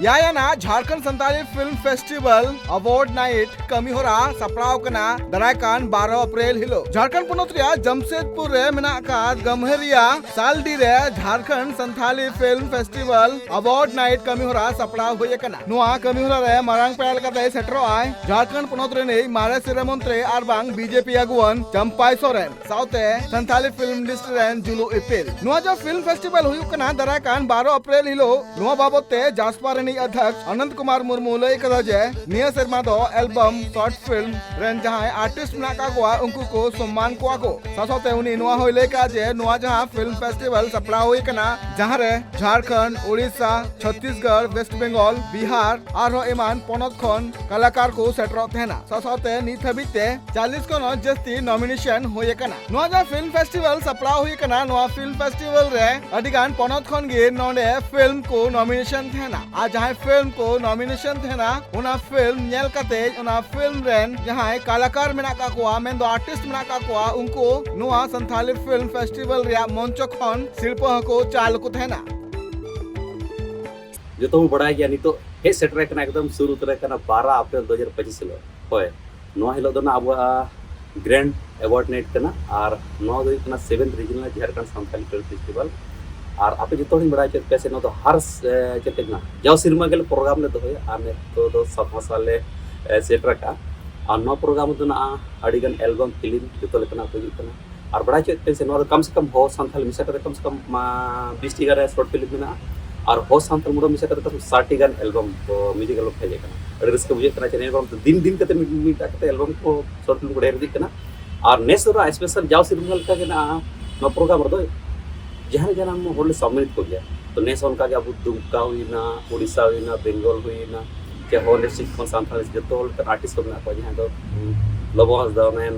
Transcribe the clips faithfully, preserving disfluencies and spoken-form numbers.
ᱮᱭᱟᱭ ᱟᱱᱟᱜ Jharkhand Santali film festival award night ᱠᱟᱹᱢᱤ ᱦᱚᱨᱟ ᱥᱟᱯᱲᱟᱣ ᱠᱟᱱᱟ ᱫᱟᱨᱟᱭ ᱠᱟᱱ ᱵᱟᱨᱚ ᱮᱯᱨᱤᱞ ᱦᱤᱞᱳᱜ᱾ ᱡᱷᱟᱲᱠᱷᱚᱸᱰ ᱯᱚᱱᱚᱛ ᱨᱮᱭᱟᱜ ᱡᱟᱢᱥᱮᱫᱽᱯᱩᱨ ᱨᱮ ᱢᱮᱱᱟᱜ ᱟᱠᱟᱫ ᱜᱟᱹᱢᱦᱟᱹᱨᱤᱭᱟ ᱥᱟᱞᱰᱤ ᱨᱮ Jharkhand Santali film festival award night ᱠᱟᱹᱢᱤ ᱦᱚᱨᱟ ᱥᱟᱯᱲᱟᱣ ᱦᱩᱭ ᱟᱠᱟᱱᱟ᱾ ᱱᱚᱣᱟ ᱠᱟᱹᱢᱤ ᱦᱚᱨᱟ ᱨᱮ ᱢᱟᱨᱟᱝ ᱯᱮᱲᱟ ᱞᱮᱠᱟᱛᱮ ᱥᱮᱴᱮᱨᱚᱜ ᱟᱭ ᱡᱷᱟᱲᱠᱷᱚᱸᱰ ᱯᱚᱱᱚᱛ ᱨᱤᱱᱤᱡ ᱢᱟᱨᱮ ᱥᱤᱨᱟᱹ ᱢᱚᱱᱛᱨᱤ ᱟᱨ ᱵᱟᱝ ᱵᱤᱡᱮᱯᱤ ᱟᱹᱜᱩᱣᱟᱹᱱ ᱪᱟᱢᱯᱟᱭ ᱥᱚᱨᱮᱱ ᱥᱟᱶᱛᱮ ᱥᱟᱱᱛᱟᱲᱤ ᱯᱷᱤᱞᱢ ᱤᱱᱰᱟᱥᱴᱨᱤ ᱨᱮᱱ ᱡᱩᱞᱩ ᱤᱯᱤᱞ᱾ ᱱᱚᱣᱟ ᱡᱟᱦᱟᱸ ᱯᱷᱤᱞᱢ ᱯᱷᱮᱥᱴᱤᱵᱷᱟᱞ ᱦᱩᱭᱩᱜ ᱠᱟᱱᱟ ᱫᱟᱨᱟᱭ ᱠᱟᱱ ᱵᱟᱨᱚ ᱮᱯᱨᱤᱞ ᱦᱤᱞᱳᱜ, ᱱᱚᱣᱟ ᱵᱟᱵᱚᱛ ᱛᱮ ᱡᱟᱥᱯᱟ ᱨᱤᱱᱤᱡ ᱚᱫᱷᱭᱚᱠᱥ ᱚᱱᱚᱱᱛ ᱠᱩᱢᱟᱨ ᱢᱩᱨᱢᱩ ᱞᱟᱹᱭ ᱠᱟᱫᱟ ᱡᱮ ᱱᱤᱭᱟᱹ ᱥᱮᱨᱢᱟ ᱫᱚ ᱮᱞᱵᱟᱢ, ᱥᱚᱨᱴ ᱯᱷᱤᱞᱢ ᱨᱮᱱ ᱡᱟᱦᱟᱸᱭ ᱟᱨᱴᱤᱥᱴ ᱢᱮᱱᱟᱜ ᱟᱠᱟᱫ ᱠᱚᱣᱟ, ᱩᱱᱠᱩ ᱠᱚ ᱥᱚᱢᱢᱟᱱ ᱠᱚᱣᱟ ᱠᱚ᱾ ᱥᱟᱶ ᱥᱟᱶᱛᱮ ᱩᱱᱤ ᱱᱚᱣᱟ ᱦᱚᱸᱭ ᱞᱟᱹᱭ ᱠᱟᱜᱼᱟ ᱡᱮ ᱱᱚᱣᱟ ᱡᱟᱦᱟᱸ ᱯᱷᱤᱞᱢ ᱯᱷᱮᱥᱴᱤᱵᱷᱟᱞ ᱥᱟᱯᱲᱟᱣ ᱦᱩᱭ ᱠᱟᱱᱟ, ᱡᱟᱦᱟᱸ ᱨᱮ ᱡᱷᱟᱲᱠᱷᱚᱸᱰ, ᱳᱰᱤᱥᱟ, ᱪᱷᱚᱛᱤᱥᱜᱚᱲ, ᱳᱭᱮᱥᱴ ᱵᱮᱝᱜᱚᱞ, ᱵᱤᱦᱟᱨ ᱟᱨᱦᱚᱸ ᱮᱢᱟᱱ ᱯᱚᱱᱚᱛ ᱠᱷᱚᱱ ᱠᱟᱞᱟᱠᱟᱨ ᱠᱚ ᱥᱮᱴᱮᱨᱚᱜ ᱛᱟᱦᱮᱱᱟ᱾ ᱥᱟᱶ ᱥᱟᱶᱛᱮ ᱱᱤᱛ ᱦᱟᱹᱵᱤᱡ ᱛᱮ ᱪᱟᱞᱤᱥ ᱠᱷᱚᱱ ᱦᱚᱸ ᱡᱟᱹᱥᱛᱤ ᱱᱚᱢᱤᱱᱮᱥᱚᱱ ᱦᱩᱭ ᱟᱠᱟᱱᱟ᱾ ᱱᱚᱣᱟ ᱡᱟᱦᱟᱸ ᱯᱷᱤᱞᱢ ᱯᱷᱮᱥᱴᱤᱵᱷᱟᱞ ᱥᱟᱯᱲᱟᱣ ᱦᱩᱭ ᱟᱠᱟᱱᱟ, ᱱᱚᱣᱟ ᱯᱷᱤᱞᱢ ᱯᱷᱮᱥᱴᱤᱵᱷᱟᱞ ᱨᱮ ᱟᱹᱰᱤ ᱜᱟᱱ ᱯᱚᱱᱚᱛ ᱠᱷᱚᱱ ᱜᱮ ᱱᱚᱰᱮ ᱯᱷᱤᱞᱢ ᱠᱚ ᱱᱚᱢᱤᱱᱮᱥᱚᱱ ᱛᱟᱦᱮᱱᱟ᱾ ᱟᱨ ᱡᱟᱦᱟᱸᱭ ᱯᱷᱤᱞᱢ ᱠᱚ ᱱᱚᱢᱤᱱᱮᱥᱚᱱ ᱛᱟᱦᱮᱱᱟ, ᱚᱱᱟ ᱯᱷᱤᱞᱢ ᱧᱮᱞ ᱠᱟᱛᱮ ᱚᱱᱟ ᱯᱷᱤᱞᱢ ᱨᱮᱱ ᱡᱟᱦᱟᱸᱭ ᱠᱟᱞᱟᱠᱟᱨ ᱢᱮᱱᱟᱜ ᱟᱠᱟᱫ ᱠᱚᱣᱟ, ᱢᱮᱱᱫᱚ ᱟᱨᱴᱤᱥᱴ ᱢᱮᱱᱟᱜ ᱟᱠᱟᱫ ᱠᱚᱣᱟ, ᱩᱱᱠᱩ ᱱᱚᱣᱟ ᱥᱟᱱᱛᱷᱟᱞᱤ ᱯᱷᱤᱞᱢ ᱯᱷᱮᱥᱴᱤᱵᱷᱟᱞ ᱨᱮᱭᱟᱜ ᱢᱚᱧᱪᱚ ᱠᱷᱚᱱ ᱥᱤᱨᱯᱟᱹ ᱦᱚᱸᱠᱚ ᱪᱟᱞ ᱟᱠᱚ ᱛᱟᱦᱮᱱᱟ᱾ ᱡᱚᱛᱚ ᱵᱚᱱ ᱵᱟᱲᱟᱭ ᱜᱮᱭᱟ, ᱱᱤᱛᱚᱜ ᱦᱮᱡ ᱥᱮᱴᱮᱨ ᱟᱠᱟᱱᱟ, ᱮᱠᱫᱚᱢ ᱥᱩᱨ ᱩᱛᱟᱹᱨ ᱟᱠᱟᱱᱟ ᱵᱟᱨᱚ ᱮᱯᱨᱤᱞ ᱫᱩ ᱦᱟᱡᱟᱨ ᱯᱚᱸᱪᱤᱥ ᱦᱤᱞᱳᱜ᱾ ᱦᱳᱭ, ᱱᱚᱣᱟ ᱦᱤᱞᱳᱜ ᱫᱚ ᱱᱟᱜ ᱟᱵᱚᱣᱟᱜ ᱜᱨᱮᱱᱰ ᱮᱣᱟᱨᱰ ᱱᱟᱭᱤᱴ ᱠᱟᱱᱟ, ᱟᱨ ᱱᱚᱣᱟ ᱫᱚ ᱦᱩᱭᱩᱜ ᱠᱟᱱᱟ seventh regional Jharkhand Santali film festival. ᱟᱨ ᱟᱯᱮ ᱡᱚᱛᱚ ᱦᱚᱲᱤᱧ ᱵᱟᱲᱟᱭ ᱦᱚᱪᱚᱭᱮᱫ ᱯᱮᱭᱟ ᱥᱮ ᱱᱚᱣᱟ ᱫᱚ ᱦᱟᱨ ᱥ-, ᱮ, ᱪᱮᱫ ᱞᱮᱠᱟ, ᱡᱟᱣ ᱥᱮᱨᱢᱟ ᱜᱮᱞᱮ ᱯᱨᱳᱜᱨᱟᱢ ᱞᱮ ᱫᱚᱦᱚᱭᱟ, ᱟᱨ ᱱᱤᱛᱚᱜ ᱫᱚ ᱥᱟᱛ ᱢᱟᱥᱟ ᱞᱮ, ᱮ, ᱥᱮᱴᱮᱨ ᱟᱠᱟᱫᱼᱟ᱾ ᱟᱨ ᱱᱚᱣᱟ ᱯᱨᱳᱜᱨᱟᱢ ᱨᱮᱫᱚ ᱱᱟᱜ ᱟᱹᱰᱤᱜᱟᱱ ᱮᱞᱵᱟᱢ, ᱯᱷᱤᱞᱢ ᱡᱚᱛᱚ ᱞᱮᱠᱟᱱᱟᱜ ᱠᱚ ᱦᱤᱡᱩᱜ ᱠᱟᱱᱟ᱾ ᱟᱨ ᱵᱟᱲᱟᱭ ᱦᱚᱪᱚᱭᱮᱫ ᱯᱮᱭᱟ ᱥᱮ ᱱᱚᱣᱟ ᱫᱚ ᱠᱟᱢ ᱥᱮ ᱠᱟᱢ ᱦᱚᱲ ᱥᱟᱱᱛᱟᱲ ᱢᱮᱥᱟ ᱠᱟᱛᱮ ᱠᱟᱢ ᱥᱮ ᱠᱟᱢ, ᱢᱟ, ᱵᱤᱥ ᱴᱤ ᱜᱟᱱ ᱥᱚᱨᱴ ᱯᱷᱤᱞᱢ ᱢᱮᱱᱟᱜᱼᱟ᱾ ᱟᱨ ᱦᱚᱲ ᱥᱟᱱᱛᱟᱲ ᱢᱩᱬᱩᱫ ᱢᱮᱥᱟ ᱠᱟᱛᱮ ᱠᱟᱢ ᱥᱟᱴ ᱴᱤ ᱜᱟᱱ ᱮᱞᱵᱟᱢ ᱠᱚ, ᱢᱤᱣᱡᱤᱠ ᱮᱞᱵᱟᱢ ᱦᱮᱡ ᱟᱠᱟᱱᱟ᱾ ᱟᱹᱰᱤ ᱨᱟᱹᱥᱠᱟᱹ ᱵᱩᱡᱷᱟᱹᱜ ᱠᱟᱱᱟ ᱡᱮ ᱱᱤᱭᱟᱹ ᱜᱚᱨᱚᱢ ᱫᱤᱱ ᱫᱤᱱ ᱠᱟᱛᱮ ᱢᱤᱫ, ᱢᱤᱫᱴᱟᱜ ᱠᱟᱛᱮ ᱮᱞᱵᱟᱢ ᱠᱚ, ᱥᱚᱨᱴ ᱯᱷᱤᱞᱢ ᱠᱚ ᱰᱷᱮᱨ ᱤᱫᱤᱜ ᱠᱟᱱᱟ᱾ ᱟᱨ ᱱᱮᱥ ᱫᱚ ᱱᱟᱜ ᱥᱯᱮᱥᱟᱞ ᱡᱟᱣ ᱥᱮᱨᱢᱟ ᱞᱮᱠᱟ ᱜᱮ ᱱᱟᱜ ᱱᱚᱣᱟ ᱯᱨᱳᱜᱨᱟᱢ ᱨᱮᱫᱚ ᱡᱟᱦᱟᱸ ᱡᱟᱦᱟᱸ ᱦᱚᱲ ᱞᱮ ᱥᱚᱢᱢᱟᱱᱤᱛ ᱠᱚᱜᱮᱭᱟ᱾ ᱛᱚ ᱱᱮᱥ ᱚᱱᱠᱟ ᱜᱮ ᱟᱵᱚ ᱫᱩᱢᱠᱟ ᱦᱩᱭᱱᱟ, ᱳᱰᱤᱥᱟ ᱦᱩᱭᱱᱟ, ᱵᱮᱝᱜᱚᱞ ᱦᱩᱭᱱᱟ, ᱪᱮ ᱦᱚᱸ ᱰᱤᱥᱴᱨᱤᱠᱴ ᱠᱷᱚᱱ ᱥᱟᱱᱛᱟᱲ ᱡᱚᱛᱚ ᱞᱮᱠᱟᱱ ᱟᱨᱴᱤᱥᱴ ᱠᱚ ᱢᱮᱱᱟᱜ ᱠᱚᱣᱟ, ᱡᱟᱦᱟᱸ ᱫᱚ ᱞᱚᱵᱚ ᱦᱟᱸᱥᱫᱟ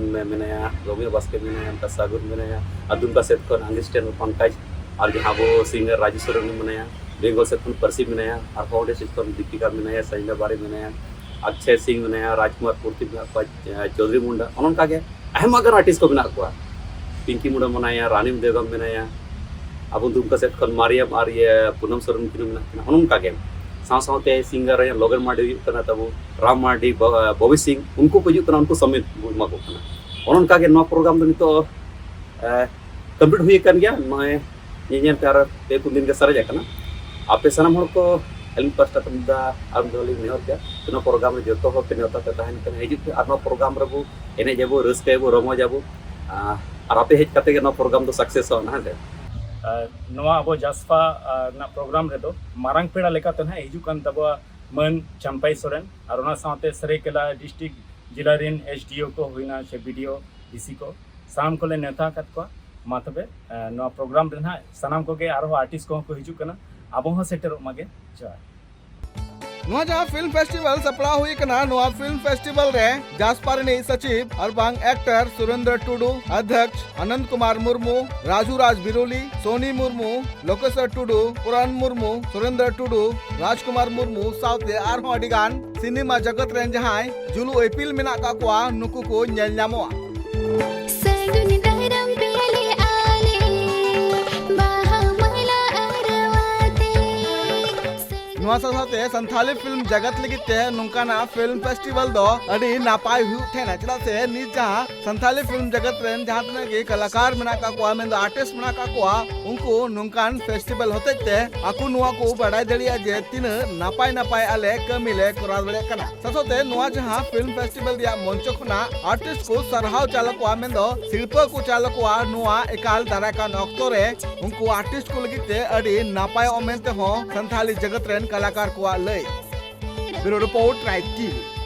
ᱢᱮᱱᱟᱭᱟ, ᱨᱚᱢᱤᱭᱚ ᱵᱟᱥᱠᱮ ᱢᱮᱱᱟᱭᱟ, ᱚᱱᱠᱟ ᱥᱟᱜᱚᱨ ᱢᱮᱱᱟᱭᱟ, ᱟᱨ ᱫᱩᱢᱠᱟ ᱥᱮᱫ ᱠᱷᱚᱱ ᱟᱝᱜᱤᱥᱴᱮᱱ ᱯᱟᱱᱠᱟᱡᱽ, ᱟᱨ ᱡᱟᱦᱟᱸ ᱟᱵᱚ ᱥᱤᱝᱜᱟᱨ ᱨᱟᱡᱩ ᱥᱚᱨᱮᱱ ᱢᱮᱱᱟᱭᱟ, ᱵᱮᱝᱜᱚᱞ ᱥᱮᱫ ᱠᱷᱚᱱ ᱯᱟᱹᱨᱥᱤ ᱢᱮᱱᱟᱭᱟ, ᱟᱨ ᱦᱚᱸ ᱰᱤᱥᱴᱨᱤᱠᱴ ᱠᱷᱚᱱ ᱫᱤᱯᱤᱠᱟ ᱢᱮᱱᱟᱭᱟ, ᱥᱟᱡᱱᱟ ᱵᱟᱨᱤ ᱢᱮᱱᱟᱭᱟ, ᱚᱠᱥᱚᱭ ᱥᱤᱝ ᱢᱮᱱᱟᱭᱟ, ᱨᱟᱡᱽᱠᱩᱢᱟᱨ ᱯᱩᱨᱛᱤ ᱢᱮᱱᱟᱜ ᱠᱚᱣᱟ, ᱪᱳᱫᱽᱨᱤ ᱢᱩᱱᱰᱟ, ᱚᱱᱮ ᱚᱱᱠᱟ ᱜᱮ ᱟᱭᱢᱟ ᱜᱟᱱ ᱟᱨᱴᱤᱥᱴ ᱠᱚ ᱢᱮᱱᱟᱜ ᱠᱚᱣᱟ᱾ ᱯᱤᱝᱠᱤ ᱢᱩᱱᱰᱟ ᱢᱮᱱᱟᱭᱟ, ᱨᱟᱱᱤᱢ ᱵᱮᱜᱚᱢ ᱢᱮᱱᱟᱭᱟ, ᱟᱵᱚ ᱫᱩᱢᱠᱟ ᱥᱮᱫ ᱠᱷᱚᱱ ᱢᱟᱨᱤᱭᱟᱢ ᱟᱨ ᱤᱭᱟᱹ ᱯᱩᱱᱟᱢ ᱥᱚᱨᱮᱱ ᱩᱱᱠᱤᱱ ᱦᱚᱸ ᱢᱮᱱᱟᱜ ᱠᱤᱱᱟ᱾ ᱚᱱᱮ ᱚᱱᱠᱟ ᱜᱮ ᱥᱟᱶ ᱥᱟᱶᱛᱮ ᱥᱤᱝᱜᱟᱨ ᱨᱮ ᱞᱚᱜᱮᱱ ᱢᱟᱨᱰᱤ ᱦᱩᱭᱩᱜ ᱠᱟᱱᱟ ᱛᱟᱵᱚ, ᱨᱟᱢ ᱢᱟᱨᱰᱤ, ᱵᱚ-, ᱵᱚᱵᱤ ᱥᱤᱝ, ᱩᱱᱠᱩ ᱠᱚ ᱦᱤᱡᱩᱜ ᱠᱟᱱᱟ, ᱩᱱᱠᱩ ᱥᱟᱢᱤᱞ ᱵᱚ ᱮᱢᱟ ᱠᱚ ᱠᱟᱱᱟ᱾ ᱚᱱᱮ ᱚᱱᱠᱟ ᱜᱮ ᱱᱚᱣᱟ ᱯᱨᱳᱜᱨᱟᱢ ᱫᱚ ᱱᱤᱛᱚᱜ, ᱮ, ᱠᱚᱢᱯᱞᱤᱴ ᱦᱩᱭ ᱟᱠᱟᱱ ᱜᱮᱭᱟ, ᱱᱚᱜᱼᱚᱭ ᱧᱮᱧᱮᱞ ᱛᱮ ᱟᱨ ᱯᱮ ᱯᱩᱱ ᱫᱤᱱ ᱜᱮ ᱥᱟᱨᱮᱡ ᱟᱠᱟᱱᱟ᱾ ᱟᱯᱮ ᱥᱟᱱᱟᱢ ᱦᱚᱲ ᱠᱚ ᱟᱹᱞᱤᱧ ᱯᱟᱥᱴᱟ ᱠᱷᱚᱱ ᱫᱚ ᱟᱨ ᱢᱤᱫ ᱫᱷᱟᱣ ᱞᱤᱧ ᱱᱮᱦᱚᱨ ᱠᱮᱭᱟ, ᱱᱚᱣᱟ ᱯᱨᱳᱜᱨᱟᱢ ᱨᱮ ᱡᱚᱛᱚ ᱦᱚᱲ ᱯᱮ ᱱᱮᱣᱛᱟ ᱯᱮ ᱛᱟᱦᱮᱱ ᱠᱟᱱᱟ, ᱦᱤᱡᱩᱜ ᱯᱮ ᱟᱨ ᱱᱚᱣᱟ ᱯᱨᱳᱜᱨᱟᱢ ᱨᱮᱵᱚ ᱮᱱᱮᱡ ᱟᱵᱚ, ᱨᱟᱹᱥᱠᱟᱹᱭᱟᱵᱚ, ᱨᱚᱢᱚᱡᱽ ᱟᱵᱚ, ᱟ-, ᱟᱨ ᱟᱯᱮ ᱦᱮᱡ ᱠᱟᱛᱮ ᱜᱮ ᱱᱚᱣᱟ ᱯᱨᱳᱜᱨᱟᱢ ᱫᱚ ᱥᱟᱠᱥᱮᱥᱚᱜᱼᱟ ᱱᱟᱦᱟᱜ, ᱦᱮᱸ ᱥᱮ? ᱟᱨ ᱱᱚᱣᱟ ᱟᱵᱚ ᱡᱟᱥᱯᱟ, ᱟᱨ, ᱨᱮᱱᱟᱜ ᱯᱨᱳᱜᱨᱟᱢ ᱨᱮᱫᱚ ᱢᱟᱨᱟᱝ ᱯᱮᱲᱟ ᱞᱮᱠᱟᱛᱮ ᱱᱟᱦᱟᱜ ᱦᱤᱡᱩᱜ ᱠᱟᱱ ᱛᱟᱵᱚᱣᱟ ᱢᱟᱹᱱ ᱪᱟᱢᱯᱟᱭ ᱥᱚᱨᱮᱱ, ᱟᱨ ᱚᱱᱟ ᱥᱟᱶᱛᱮ ᱥᱟᱹᱨᱟᱹᱭᱠᱮᱞᱟ ᱰᱤᱥᱴᱨᱤᱠᱴ ᱡᱮᱞᱟ ᱨᱮᱱ ᱮᱥ ᱰᱤ ᱳ ᱠᱚ ᱦᱩᱭᱱᱟ, ᱥᱮ ᱵᱤ ᱰᱤ ᱳ, ᱰᱤ ᱥᱤ ᱠᱚ, ᱥᱟᱱᱟᱢ ᱠᱚᱞᱮ ᱱᱮᱣᱛᱟ ᱟᱠᱟᱫ ᱠᱚᱣᱟ᱾ ᱢᱟ ᱛᱚᱵᱮ, ᱮ, ᱱᱚᱣᱟ ᱯᱨᱳᱜᱨᱟᱢ ᱨᱮ ᱱᱟᱦᱟᱜ ᱥᱟᱱᱟᱢ ᱠᱚᱜᱮ ᱟᱨᱦᱚᱸ ᱟᱨᱴᱤᱥᱴ ᱠᱚᱦᱚᱸ ᱠᱚ ᱦᱤᱡᱩᱜ ᱠᱟᱱᱟ, ᱟᱵᱚ ᱦᱚᱸ ᱥᱮᱴᱮᱨᱚᱜ ᱢᱟᱜᱮ᱾ ᱡᱚᱦᱟᱨ᱾ ᱱᱚᱣᱟ ᱡᱟᱦᱟᱸ ᱯᱷᱤᱞᱢ ᱯᱷᱮᱥᱴᱤᱵᱷᱟᱞ ᱥᱟᱯᱲᱟᱣ ᱦᱩᱭ ᱟᱠᱟᱱᱟ, ᱱᱚᱣᱟ ᱯᱷᱤᱞᱢ ᱯᱷᱮᱥᱴᱤᱵᱷᱟᱞ ᱨᱮ ᱡᱟᱥᱯᱟ ᱨᱤᱱᱤᱡ ᱥᱚᱪᱤᱵᱽ ᱟᱨ ᱵᱟᱝ ᱮᱠᱴᱚᱨ ᱥᱩᱨᱮᱱᱫᱨᱚ ᱴᱩᱰᱩ, ᱚᱫᱷᱭᱚᱠᱥ ᱟᱱᱚᱱᱫ ᱠᱩᱢᱟᱨ ᱢᱩᱨᱢᱩ, ᱨᱟᱡᱩ ᱨᱟᱡᱽ ᱵᱤᱨᱩᱞᱤ, ᱥᱳᱱᱤ ᱢᱩᱨᱢᱩ, ᱞᱳᱠᱮᱥᱚᱨ ᱴᱩᱰᱩ, ᱯᱩᱨᱟᱱ ᱢᱩᱨᱢᱩ, ᱥᱩᱨᱮᱱᱫᱨᱚ ᱴᱩᱰᱩ, ᱨᱟᱡᱽᱠᱩᱢᱟᱨ ᱢᱩᱨᱢᱩ ᱥᱟᱶᱛᱮ ᱟᱨᱦᱚᱸ ᱟᱹᱰᱤ ᱜᱟᱱ ᱥᱤᱱᱮᱢᱟ ᱡᱚᱜᱚᱛ ᱨᱮᱱ ᱡᱟᱦᱟᱸᱭ ᱡᱩᱞᱩ ᱤᱯᱤᱞ ᱢᱮᱱᱟᱜ ᱠᱟᱜ ᱠᱚᱣᱟ, ᱱᱩᱠᱩ ᱠᱚ ᱧᱮᱞ ᱧᱟᱢᱚᱜᱼᱟ᱾ ᱥᱟᱹᱜᱩᱱ ᱫᱟᱨᱟᱢ ᱯᱮ ᱞᱮ ᱟᱞᱮ, ᱵᱟᱦᱟ ᱢᱟᱞᱟ ᱟᱨᱣᱟᱛᱮ᱾ ᱱᱚᱣᱟ ᱥᱟᱶ ᱥᱟᱶᱛᱮ ᱥᱟᱱᱛᱷᱟᱞᱤ ᱯᱷᱤᱞᱢ ᱡᱟᱜᱟᱛ ᱞᱟᱹᱜᱤᱫ ᱛᱮ ᱱᱚᱝᱠᱟᱱᱟᱜ ᱯᱷᱤᱞᱢ ᱯᱷᱮᱥᱴᱤᱵᱷᱟᱞ ᱫᱚ ᱟᱹᱰᱤ ᱱᱟᱯᱟᱭ ᱦᱩᱭᱩᱜ ᱛᱟᱦᱮᱱᱟ, ᱪᱮᱫᱟᱜ ᱥᱮ ᱱᱤᱛ ᱡᱟᱦᱟᱸ ᱥᱟᱱᱛᱷᱟᱞᱤ ᱯᱷᱤᱞᱢ ᱡᱟᱜᱟᱛ ᱨᱮᱱ ᱡᱟᱦᱟᱸ ᱛᱤᱱᱟᱹᱜ ᱜᱮ ᱠᱟᱞᱟᱠᱟᱨ ᱢᱮᱱᱟᱜ ᱠᱟᱜ ᱠᱚᱣᱟ, ᱢᱮᱱᱫᱚ ᱟᱨᱴᱤᱥᱴ ᱢᱮᱱᱟᱜ ᱠᱟᱜ ᱠᱚᱣᱟ, ᱩᱱᱠᱩ ᱱᱚᱝᱠᱟᱱ ᱯᱷᱮᱥᱴᱤᱵᱷᱟᱞ ᱦᱚᱛᱮᱡ ᱛᱮ ᱟᱠᱚ ᱱᱚᱣᱟ ᱠᱚ ᱵᱟᱰᱟᱭ ᱫᱟᱲᱮᱭᱟᱜᱼᱟ ᱡᱮ ᱛᱤᱱᱟᱹᱜ ᱱᱟᱯᱟᱭ ᱱᱟᱯᱟᱭ ᱟᱞᱮ ᱠᱟᱹᱢᱤ ᱞᱮ ᱠᱚᱨᱟᱣ ᱫᱟᱲᱮᱭᱟᱜ ᱠᱟᱱᱟ᱾ ᱥᱟᱶᱛᱮ ᱱᱚᱣᱟ ᱡᱟᱦᱟᱸ ᱯᱷᱤᱞᱢ ᱯᱷᱮᱥᱴᱤᱵᱷᱟᱞ ᱨᱮᱭᱟᱜ ᱢᱚᱧᱪᱚ ᱠᱷᱚᱱᱟᱜ ᱟᱨᱴᱤᱥᱴ ᱠᱚ ᱥᱟᱨᱦᱟᱣ ᱪᱟᱞ ᱟᱠᱚᱣᱟ, ᱢᱮᱱᱫᱚ ᱥᱤᱨᱯᱟᱹ ᱠᱚ ᱪᱟᱞ ᱟᱠᱚᱣᱟ, ᱱᱚᱣᱟ ᱮᱠᱟᱞ ᱫᱟᱨᱟᱭ ᱠᱟᱱ ᱚᱠᱛᱚ ᱨᱮ ᱩᱱᱠᱩ ᱟᱨᱴᱤᱥᱴ ᱠᱚ ᱞᱟᱹᱜᱤᱫ ᱛᱮ ᱟᱹᱰᱤ ᱱᱟᱯᱟᱭᱚᱜᱼᱟ ᱢᱮᱱᱛᱮ ᱦᱚᱸ ᱥᱟᱱᱛᱷᱟᱞᱤ ᱡᱟᱜᱟᱛ ᱨᱮᱱ ᱠᱟᱞᱟᱠᱟᱨ ᱠᱚᱣᱟᱜ ᱞᱟᱹᱭ᱾ ᱵᱤᱭᱩᱨᱳ ᱨᱤᱯᱳᱨᱴ, ᱨᱟᱭᱤᱴ ᱴᱤ ᱵᱷᱤ᱾